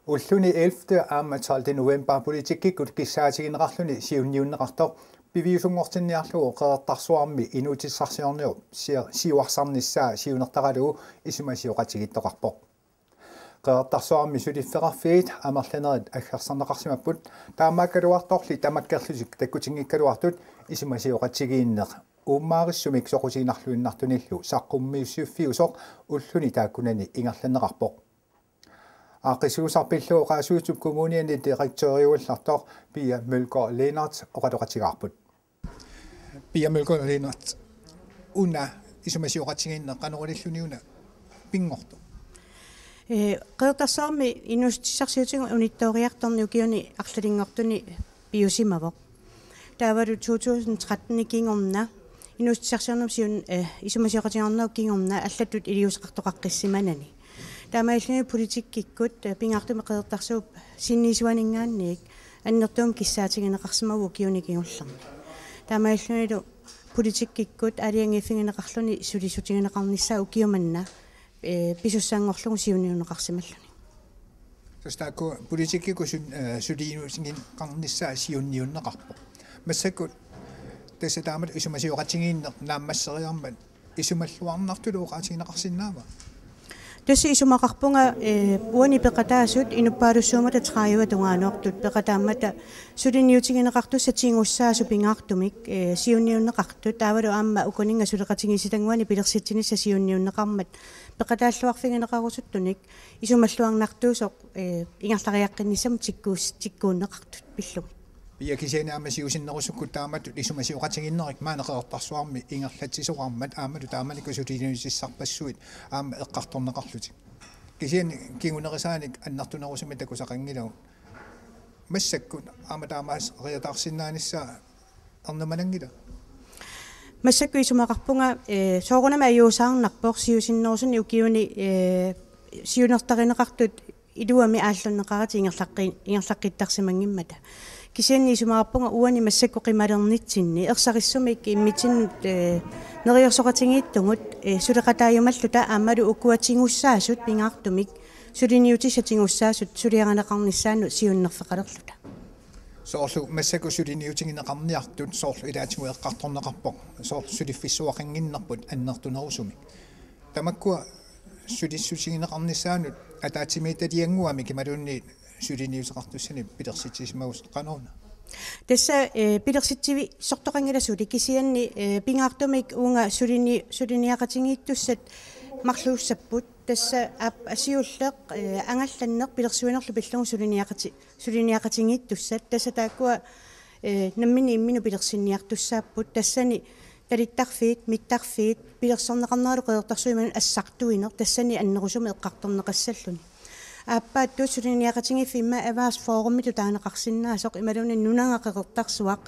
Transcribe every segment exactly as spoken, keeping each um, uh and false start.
Ulluni ellevte aamma tolvte november politikkikkut kissaatigineqarluni siunniunneqartoq piviusunngortinniarlugu Qeqertarsuarmi inuutissarsiorniup si-, siuarsarnissaa siunertaralugu isumasioqatigiittoqarpoq. Qeqertarsuarmi suliffeqarfiit amerlanerit aggersarneqarsimapput, taamaakkaluartorli tamakkerlutik takkutinngikkaluartut isumasioqatigiinneq uummaarissumik soqutiginarluinnartunillu saqqummiussiffiusoq ulluni taakkunani ingerlanneqarpoq. Aaqqissuusarpillu Qaasuitsup Kommuniani direktøriugallartoq Pia Mølgaard Lennert oqaloqatigaarput. Pia Mølgaard Lennert, una isumasioqatigiinneq qanoq ililluni una pinngortoq? Ee, Qeqertarsuarmi inuussutissarsiutigut unittooriartorneq ukiuni arlalinngortuni piusimavoq. Taavalu to tusind tretten kingorna inuussutissarsiornermut siun-, ee, isumasioqatigiinnerup kingorna allatut iliuuseqartoqaqqissimanani. Taamaalilluni politikkikkut, ee, pingaartumik Qeqertarsuup sinniisuaninngaanniit annertuumik kissaatigineqarsimavoq ukiuni kingullerni. Taamaalillunilu politikkikkut aalajangiiffigineqarluni sulissutigineqarnissaa ukioq manna, ee, pisussanngorlugu siunniunneqarsimalluni. Tassa taakku politikkikkut sun-, ee, suliniutigineqarnissaa siunniunneqarpoq. Massakkut tassa taamatut isumasioqatigiinneq naammasseriarmat isumalluarnartullu oqaatigineqarsinnaava? Tassa isumaqarpunga, ee, uani peqataasut inuppaalussuummata tredive tungaanut peqataammata suliniutigineqartussat tigussaasut pingaartumik, ee, siunniunneqartut taavalu aamma ukuninnga suleqatigiissitannguani pilersitsinissaq siunniunneqarmat peqataalluarfigineqarusuttunik isumalluarnartuusoq, ee, ingerlariaqqinnissamut tikkuus-, tikkuunneqartut pillugit. Pia, kisianni aamma siusinnerusukkut taamatut isumasioqatigiinnerit maani Qeqertarsuarmi ingerlatsisoqarmat aammalu taamanikkut suliniutissarpassuit aamma eqqartorneqarlutik. Kisianni kingunerisaanik annertunerusumik takusaqanngilagut. Massakkut aamma taamaaseriataarsinnaanissaa ernumananngila? Massakkut isumaqarpunga, ee, soorunami ajuusaarnarpoq siusinnerusunik ukiuni, ee, siunertarineqartut iluamik aallunneqaratik ingerlaqqi-, ingerlaqqittarsimanngimmata. Kisianni isumaqarpunga uani massakkut qimalernitsinni ersarissumik immitsinnut, ee, neriorsoqatigiittugut, ee, suleqataajumalluta aammalu ukua tigussaasut pingaartumik suliniutissat tigussaasut suliarineqarnissaannut siunnerfeqalerluta. Soorlu massakkut suliniutigineqarniartut soorlu ilaatigut eqqartorneqarpoq, soorlu suliffissuaqannginnerput annertunerusumik. Tamakkua sulissutigineqarnissaannut ataatsimiititaliannguamik imaluunniit suliniuteqartussanik pilersitsisimagussi qanoq una? Tassa, ee, pilersitsiviusortoqanngilaq suli kisianni, ee, pingaartumik uunga sulini-, suliniaqatigiittussat marluussapput. Tassa aap-, siulleq, ee, angallanneq pilersuinerlu pillugu suliniaqati-, suliniaqatigiittussat. Tassa taakkua, ee, nammineq imminut pilersinniartussaapput. Tassani talittarfiit, mittarfiit, pilersorneqarneralu Qeqertarsuup imaluunniit assartuineq, tassani annerusumik eqqartorneqassalluni. Aappaattut suliniaqatigiiffiit immaqa erhvervsforumitut taaneqarsinnaasoq imaluunniit Nunaga Qeqertarsuaq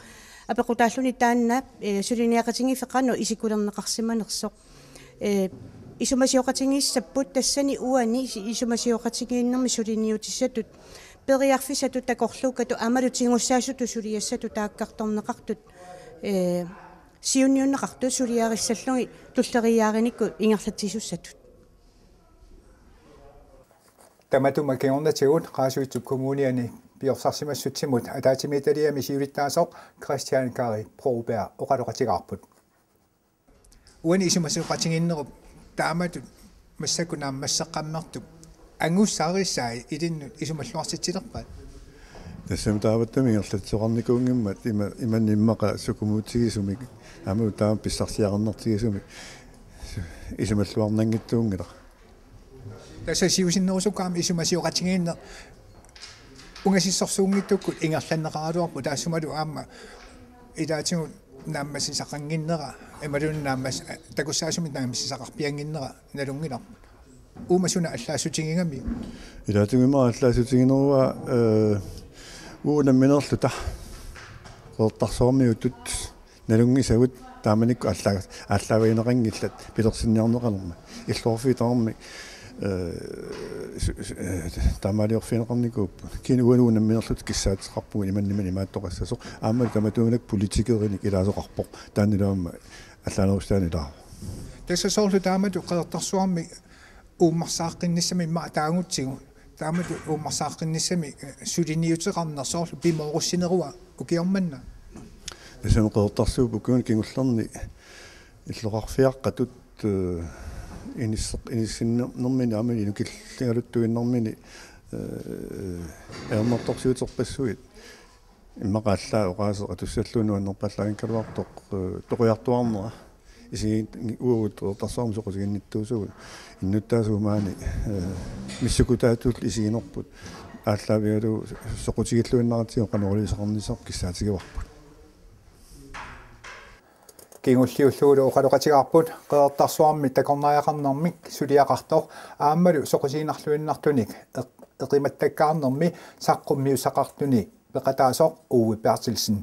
apeqqutaalluni taanna, ee, suliniaqatigiiffik qanoq isikkulerneqarsimanersoq. Ee, isumasioqatigiissapput tassani uani isi-, isumasioqatigiinnermi suliniutissatut, periarfissatut takorluukkatut aammalu tigussaasutut suliassatut taakkartorneqartut, ee, siunniunneqartut suliarissallugit tulleriiaarinikkut ingerlatsisussatut. Tamatuma kingornatigut Qaasuitsup Kommuniani piorsarsimassutsimut ataatsimiititaliami siulittaasoq Christian Kari Broberg oqaloqatigaarput. Uani isumasioqatigiinnerup taamatut massakkut naammasseqqammertup angusarisai ilinnut isumalluartitsilerpaat? Tassami taamatut ingerlatsisoqarnikuunngimmat ima-, imannak immaqa sukumuutigisumik aamma taama pissarsiaqarnertigisumik isumalluarnanngitsuunngilaq. Tassa siusinnerusukkut aamma isumasioqatigiinneq ungasissorsuunngitsukkut ingerlanneqaraluarpoq, taassumalu aamma ilaatigut naammassisaqannginnera imaluunniit naammas-, takussaasumik naammassisaqarpiannginnera nalunngilarput. Uuma suna allaassutiginngami? Ilaatigut immaqa allaassutigineruara, ee, uagut nammineerluta Qeqertarsuarmiutut nalunngisagut taamanikkut aallaa-, aallaavigineqanngillat pilersinniarneqalermat. Illoqarfiit tamarmik, ee, su-, su-, ee, taamaaliorfigineqarnikuupput. Kisianni uagut nammineerluta kissaateqarpugut imannak imaattoqassasoq. Aammalu tamatuunakkut politikerinik ilaasoqarpoq. Taannalu aamma allaanerusutaanut ilaavoq. Tassa soorlu taamatut Qeqertarsuarmi uummarsaaqqinnissamik immaqa taagutsigu Taamatut uummarsaaqqinnissamik, eh, suliniuteqarneq soorlu pimoorussinerua ukioq manna. Tassami Qeqertarsuup ukiuni kingullerni illoqarfiaqqatut, eh, inisseq-, inissinnermini aamma inukilligaluttuinnarmini, eh, ajornartorsiuterpassuit. Immaqa allaat oqaaseq atussallugu nuannerpallaanngikkaluartoq, eh, toqujartuarnera. Isigiit uagut Qeqertarsuarmut soqutiginnittuusugut. Innuttaasut maani, eh, missukutaatut isiginerput aallaavigalugu soqutigilluinnaratsigu qanoq iliuuseqarnissaq kissaatigivarput. Kingulliullugulu oqaloqatigaarput Qeqertarsuarmi takornariaqarnermik suliaqartoq aammalu soqutiginarluinnartunik eq-, eqimattakkaarnermi saqqummiussaqartunik peqataasoq Uwe Berthelsen.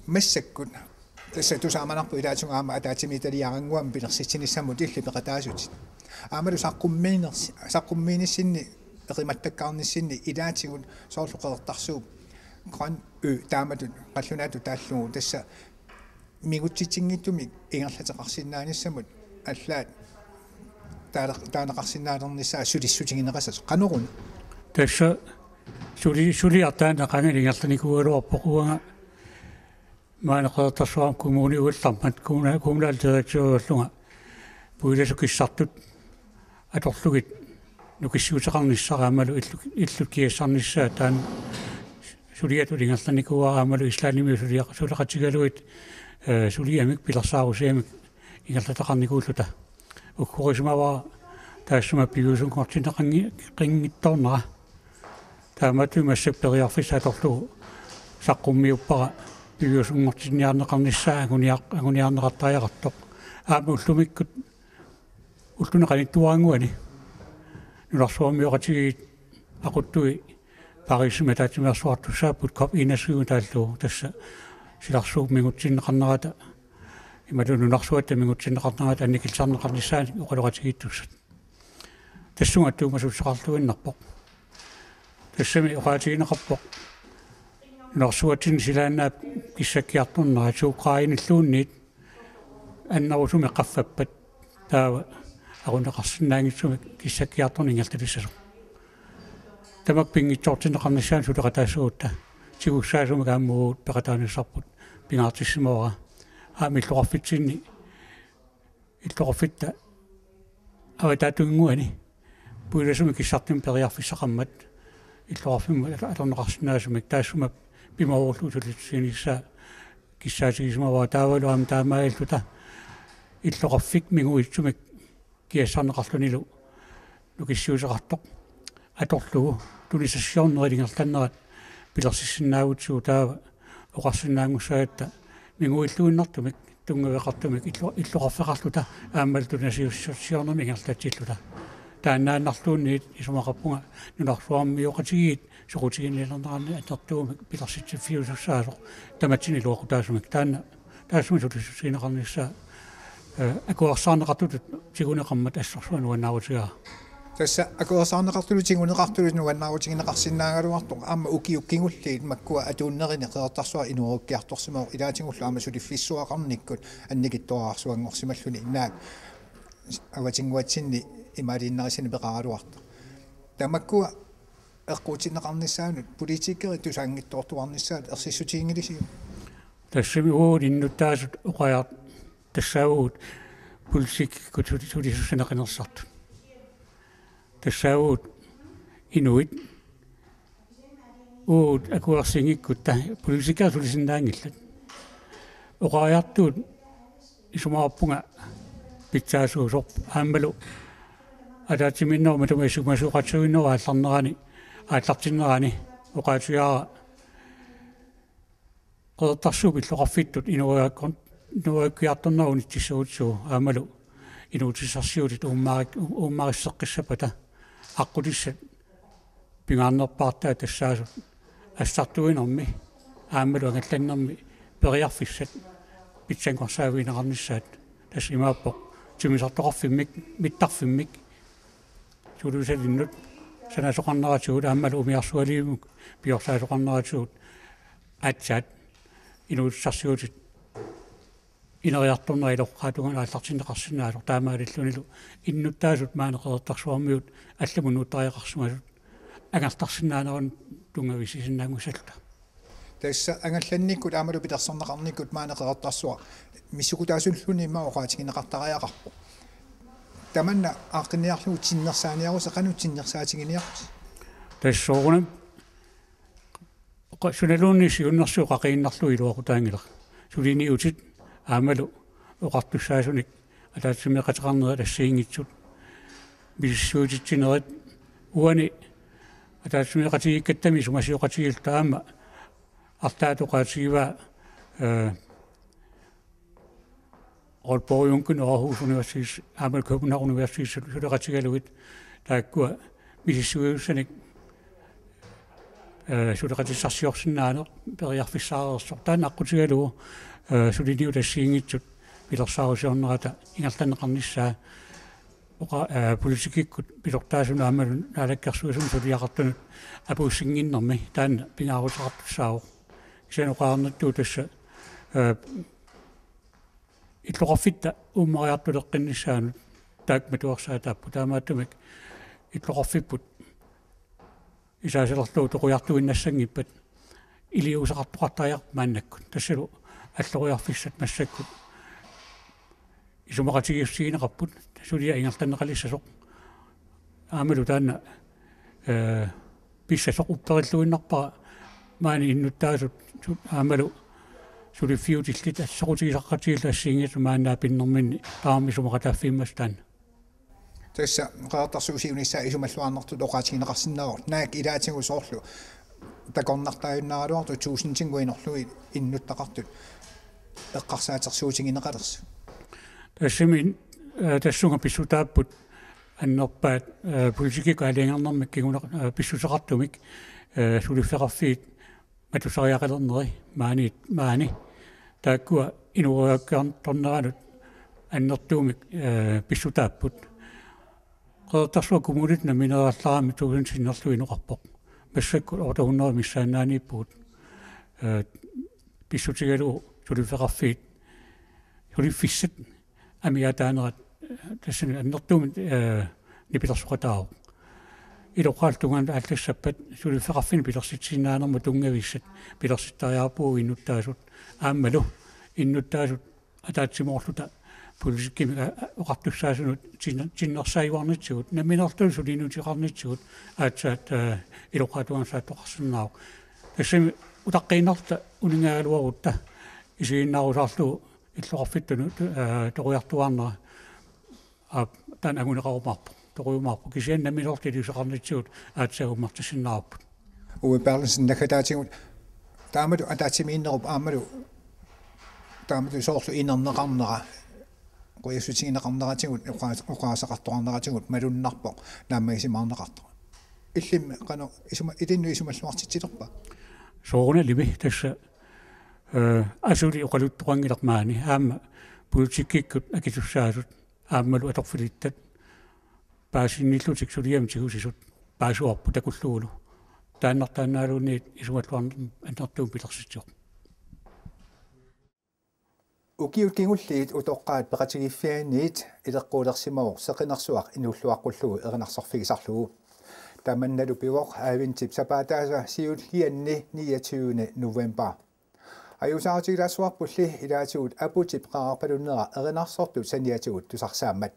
Massakkut tassa tusaamanarpoq ilaatigut aamma ataatsimiititaliaraannguamik pilersitsinissamut illit peqataasutit. Aammalu saqqummiiners-, saqqummiinissinni eqimattakkaarnissinni ilaatigut soorlu Qeqertarsuup Grøn Ø taamatut qallunaatut taallugu tassa mingutsitsinngitsumik ingerlateqarsinnaanissamut allaat taale-, taaneqarsinnaalernissaa sulissutigineqassasoq qanoruna? Tassa suli-, suliaq taanna qangali ingerlanikuugaluarpoq uanga maani Qeqertarsuarmi kommuni uallarmat kommuna-, kommunaldirektøriullunga puilasut kissartut atorlugit nukissiuteqarnissaq aammalu illu-, illut kiassarnissaat taanna suliatut ingerlanikuuara aammalu Islandimi suliaq-, suleqatigalugit, eh, suliamik pilersaarusiamik ingerlataqarnikuulluta. Uggorisimavara taassuma piviusunngortinneqanngi-, -qanngitsoornera. Taamaattumik massakkut periarfissaq atorlugu saqqummiuppara piviusunngortinniarneqarnissaa anguniar-, anguniarneqartariaqartoq. Aamma ullumikkut ulluni qanittuaraannguani nunarsuarmioqatigiit aquttui Parisimi ataatsimeersuartussaapput COP enogtyve taallugu tassa silarsuup mingutsinneqarnerata imaluunniit nunarsuatta mingutsinneqarnerata annikillisarneqarnissaanik oqaloqatigiittussat. Tassunga attuumassuteqarluinnarpoq. Tassami oqaatigineqarpoq nunarsuatsinni silaannaap kissakkiartornera to graadinilluunniit annerusumik qaffappat taava aqunneqarsinnaanngitsumik kissakkiartorneq ingerlatissasoq. Tamakku pinngitsoortinneqarnissaanut suleqataassagutta tigussaasumik aamma uagut peqataanissarput pingaartissimavara. Aamma illoqarfitsinni illoqarfitta avataatinnguani puilasumik kissartumik periarfissaqarmat illoqarfimmut atorneqarsinnaasumik taassuma pimoorullugu sulissutiginissaa kissaatigisimavara taavalu aamma taamaalilluta illoqarfik minguitsumik kiassarneqarlunilu nukissiuteqartoq atorlugu tunisassiornerit ingerlannerat pilersissinnaagutsigu taava oqarsinnaanngussagatta minguilluinnartumik tunngaveqartumik illo-, illoqarfeqarluta aammalu tunisiussiornermik ingerlatsilluta. Taannaannarluunniit isumaqarpunga nunarsuarmioqatigiit soqutiginnilerneranni annertuumik pilersitsiffiusussaasoq tamatsinnut iluaqutaasumik taanna taassuma sulissutigineqarnissaa, eh, akuersaarneqartutut tiguneqarmat assorsuaq nuannaarutigaara. Tassa akuersaarneqartutut tiguneqartutut nuannaarutigineqarsinnaagaluartoq aamma ukiut kingulliit makkua atuunnerini Qeqertarsuaq inuerukkiartorsimavoq ilaatigullu aamma suliffissuaqarnikkut annikitsuararsuanngorsimalluni naak avatinnguatsinni imaaliinnarissani peqaraluartoq. Tamakkua eqquutinneqarnissaanut politikerit tusaanngitsoortuarnissaat ersissutiginngilisiuk? Tassami uagut innuttaasut oqajar-, tassaavugut politikkikkut suli-, sulisussaneqinersartut. Tassaavugut inuit uagut akuersinngikkutta politikerit sulisinnaanngillat. Oqariartuut isumaqarpunga pitsaasuusoq aammalu ataatsimiinnerup matuma isumasioqatigiinnerup aallarnerani aallartinnerani oqaatigaara Qeqertarsuup illoqarfittut inuiakkor-, inuiakkiartornerup unitsissagutsigu aammalu inuutissarsiutit uummarik-, uummarisseqqissappata aqqutissat pingaarnerpaartaat tassaasut assartuinermi aammalu angallannermi periarfissat pitsanngorsaavigineqarnissaat tassa imaappoq timmisartoqarfimmik mittarfimmik sulusalinnut sanasoqarneratigut aammalu umiarsualivimmut piorsaasoqarneratigut aatsaat inuutissarsiutit ineriartornera iloqqaatungaanut aallartinneqarsinnaasoq, taamaalillunilu innuttaasut maani Qeqertarsuarmiut allamut nuuttariaqarsimasut angerlarsinnaaneranut tunngavissisinnaanngussalluta. Tassa angallannikkut aammalu pilersorneqarnikkut maani Qeqertarsuaq missukutaasulluni immaqa oqaatigineqartariaqarpoq. Tamanna aaqqinniarlugu tinnersaaniarusi, qanoq tinnersaatiginiarlusi? Tassa soorunami oqa-, sunaluunniit siunnersuut qaqiinnarlugit iluaqutaanngilaq. Suliniutit aammalu oqartussaasunik ataatsimeeqateqarnerit assigiinngitsut, misissuititsinerit, uani ataatsimeeqatigiikkattami isumasioqatigiilluta aamma arlaat oqaatigivaa, eh, Aalborg Juncker, Aarhus Universitet, aamma København Universitet suleqatigalugit, taakkua misissuisussanik, eh, suleqatissarsiorsinnaaneq periarfissaareersoq. Taanna aqqutigalugu, eh, suliniutit assigiinngitsut pilersaarusiornerata ingerlanneqarnissaa oqa-, eh, politikkikkut pisortaasunut aammalu naalakkersuisunut suliaqartunut apuussinnginnermi taanna pingaaruteqartussaavoq. Kisianni oqarnittut tassa, eh, illoqarfitta uummariartuleqqinnissaanut taakku matuersaataapput, taamaattumik illoqarfipput isaasalerlugu toqujartuinnassanngippat iliuuseqartoqartariaqarpoq maannakkut. Tassalu alloriarfissat massakkut isumaqatigiissutigineqarput suliaq ingerlanneqalissasoq. Aammalu taanna, eh, pissasoq upperilluinnarpara maani innuttaasut su-, aammalu suliffiutillit soqutigisaqatigiillu assigiinngitsut maanna pinnerminni tamarmik isumaqataaffigimmata taanna. Tassa Qeqertarsuup siunissaa isumalluarnertut oqaatigineqarsinnaavoq. Naak ilaatigut soorlu takornartaajunnaraluartut tuusintinnguinnarlugit innuttaqartut eqqarsaatersuutigineqalersut? Tassami, eh, tassunga pissutaapput annerpaat, eh, politikkikkut aalajangernermik kinguneq-, eh, pissuseqartumik, eh, suliffeqarfiit matusariaqalerneri maani, maani. Taakkua inooriakkaartorneranut annertuumik, eh, pissutaapput. Qeqertarsuaq Kommunitut nammineerallarami tuusintit sinnerlugit inoqarpoq. Massakkut otte hundrede missaannaaniippugut, eh, pissutigalugu suliffeqarfiit, suliffissat amigaataanerat, eh, tassani annertuumik, eh, nipilersoqataavoq. Iloqqaallu tungaanut aallassappat suliffeqarfinnut pilersitsisinnaanermut tunngavissat pilersittariaqarpugut innuttaasut. Aammalu innuttaasut ataatsimoorluta politikkimik, a-, a-, oqartussaasunut tinner-, tinnersaajuarnitsigut, nammineerluta suliniuteqarnitsigut aatsaat, eh, iloqqaatungaanut saattoqarsinnaavoq. Tassami utaqqiinnarluta uninngaagaluarutta isiginnaarusaarlugu illoqarfittut, eh, toqujartuaarnera, aap, taanna anguneqarumaarpoq, toqujumaarpoq. Kisianni nammineerluta iliuuseqarnitsigut aatsaat uummartissinnaavarput. Ove Berthelsen, naggataatigut taamatut ataatsimiinnerup aammalu taamatut soorlu inerneqarnera, qujassutigineqarneratigut, oqaas-, oqaaseqartoqarneratigut malunnarpoq naammagisimaarneqartoq. Illimmi qanoq isuma-, ilinnut isumalluartitsilerpa? Soorunalimi tassa, eh, asuli oqaluttoqanngilaq maani, aamma politikkikkut akisussaasut aammalu atorfilittat paasinnillutik suliamik tigusisut paasivarput takullugulu. Taannartaannaaluunniit isumalluarnermik annertuumik pilersitsivoq. Ukiut kingulliit utoqqaat peqatigiiffianniit ileqquulersimavoq seqinersuaq inuulluaqqullugu erinarsorfigisarlugu. Tamannalu pivoq adventip sapaataasa siullianni niogtyvende november. Ajuusaarutigilaassuarpulli ilaatigut aputip qeqarpalunnera erinarsortut saniatigut tusarsaammat.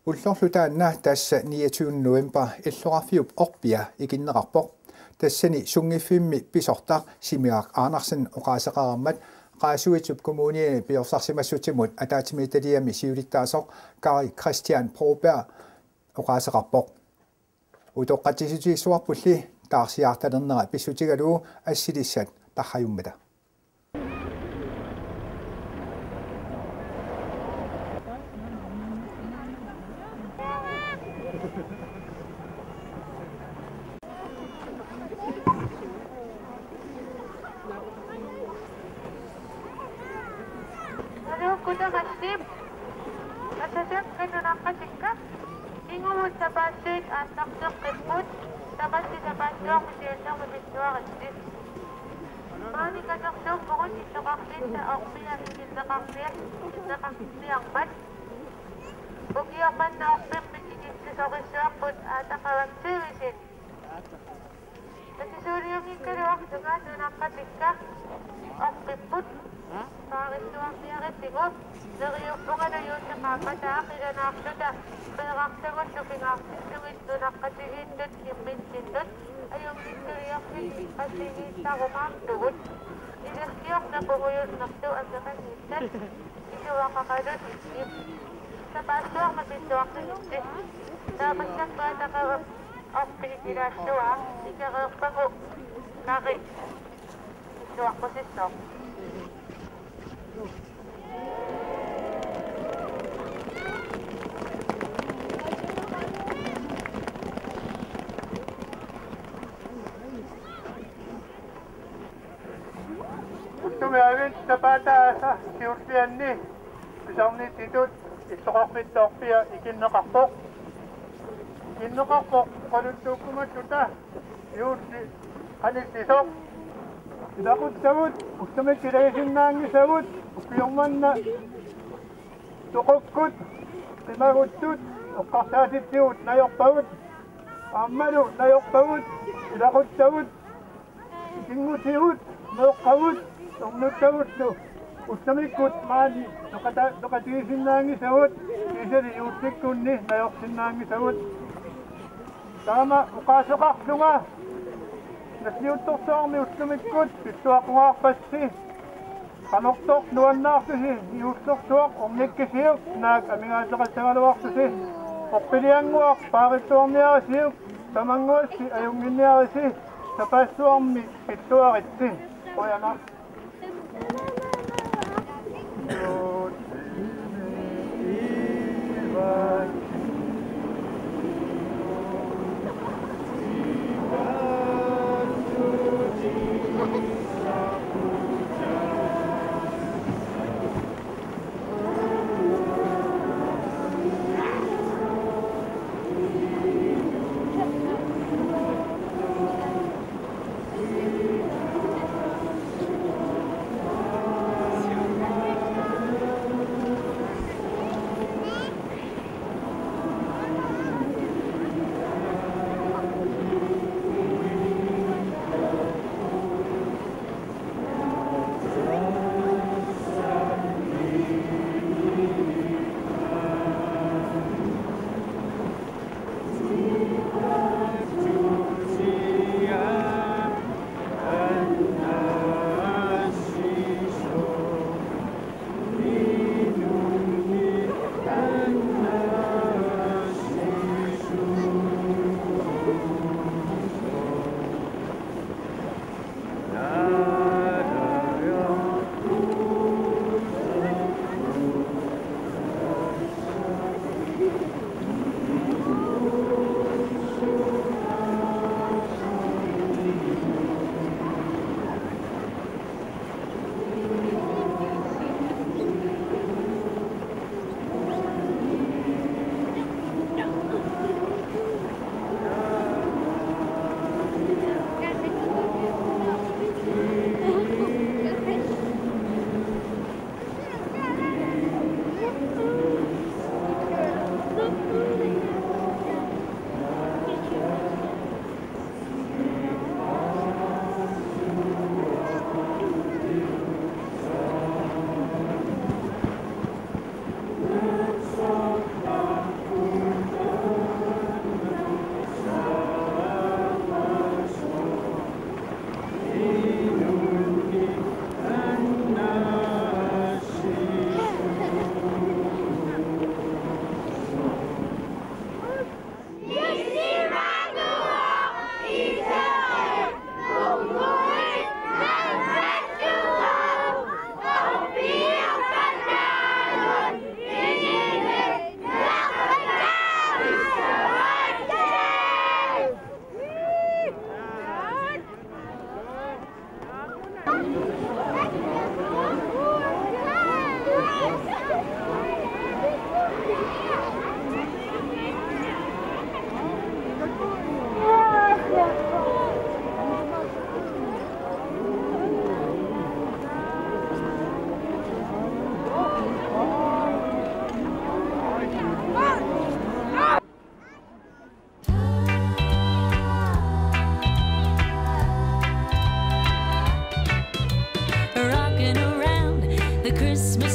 Ullorlu taanna tassa niogtyvende november illoqarfiup orpia ikinneqarpoq. Tassani sunngiffimmi pisortaq Simigaq Andersen oqaaseqareermat Qaasuitsup Kommuniani piorsarsimassutsimut ataatsimiititaliami siulittaasoq Kari Christian Broberg oqaaseqarpoq. Utoqqatsissutigissavarpulli taarsiartalernera pissutigalugu assilissat tarrajummata. Nalukkuta massip. Atasakka nunaqqatikka. Kingumut sapaatsuit aallarteqqipput, tamassi sapaatsuarmi siullermi pilluaritsi. Maani katersuuppugut illoqarfitta orpia ikinneqarniar-, ikinneqarniarmat. Ukioq manna orpimmik ikittusorissuarput aataqavak tyvisit. Atissuliunngikkaluarlunga nunaqqatikka orpipput paarissuarniarisigu, neriuppungalu juullip qaammataaq ilanaarluta peerartagullu pingaartillugit nunaqqatigiittut kimmitsinnut ajunngitsuliorlugit qassigiittarumaartugut. Ilassiorneq ungujunnerlu akeqanngitsat isuaqaqalutik. Sapaatsuarmi pilluartigitsi. Taamassakku aataqavak orpi ikilaallugu ikereerpagu Kari pilluaqqusissoq. Ullumi aavit sapaataasa siullianni pisarnitsitut illoqarfitta orpia ikinneqarpoq. Ikinneqarpoq oqaluttuukkumalluta juulli qanitsisoq. Ilaquttavut ullumikkut ilagisinnaanngisavut ukioq manna toqukkut qimaguttut eqqarsaatitsigut najorpavut, aammalu najorpavut ilaquttavut ikinngutigut meeqqavut ernuttavullu ullumikkut maani peqata-, peqatigisinnaanngisavut, kiisami juullikkunni najorsinnaanngisavut. Taama oqaaseqarlunga nalliuttorsuarmi ullumikkut pilluaqqungaarpassi. Qanortoq nuannaartusi, niuullersuaq ornikkisiuk naak amigaateqassagaluartusi. Orpiliannguaq paarilluarniarisiuk, tamannguassi ajunnginniarisi, sapaatsuarmi pilluaritsi. Qujanaq.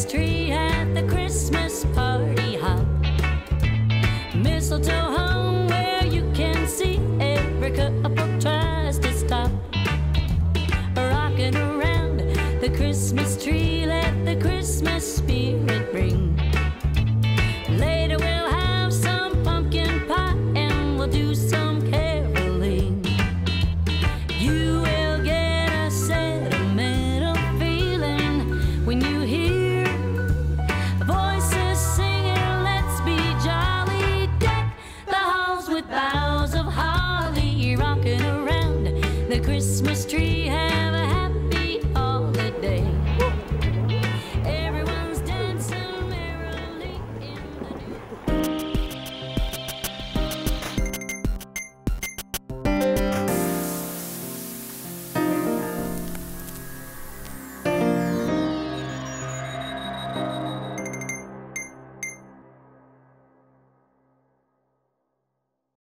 Tree at the Christmas party hop. Mistletoe hung where you can see, every couple tries to stop. Rocking around the Christmas tree, let the Christmas spirit ring. Later we'll have some pumpkin pie and we'll do some caroling. You will get a sentimental feeling when you hear voices singing, "Let's be jolly." Deck the halls with boughs of holly, rocking around the Christmas tree.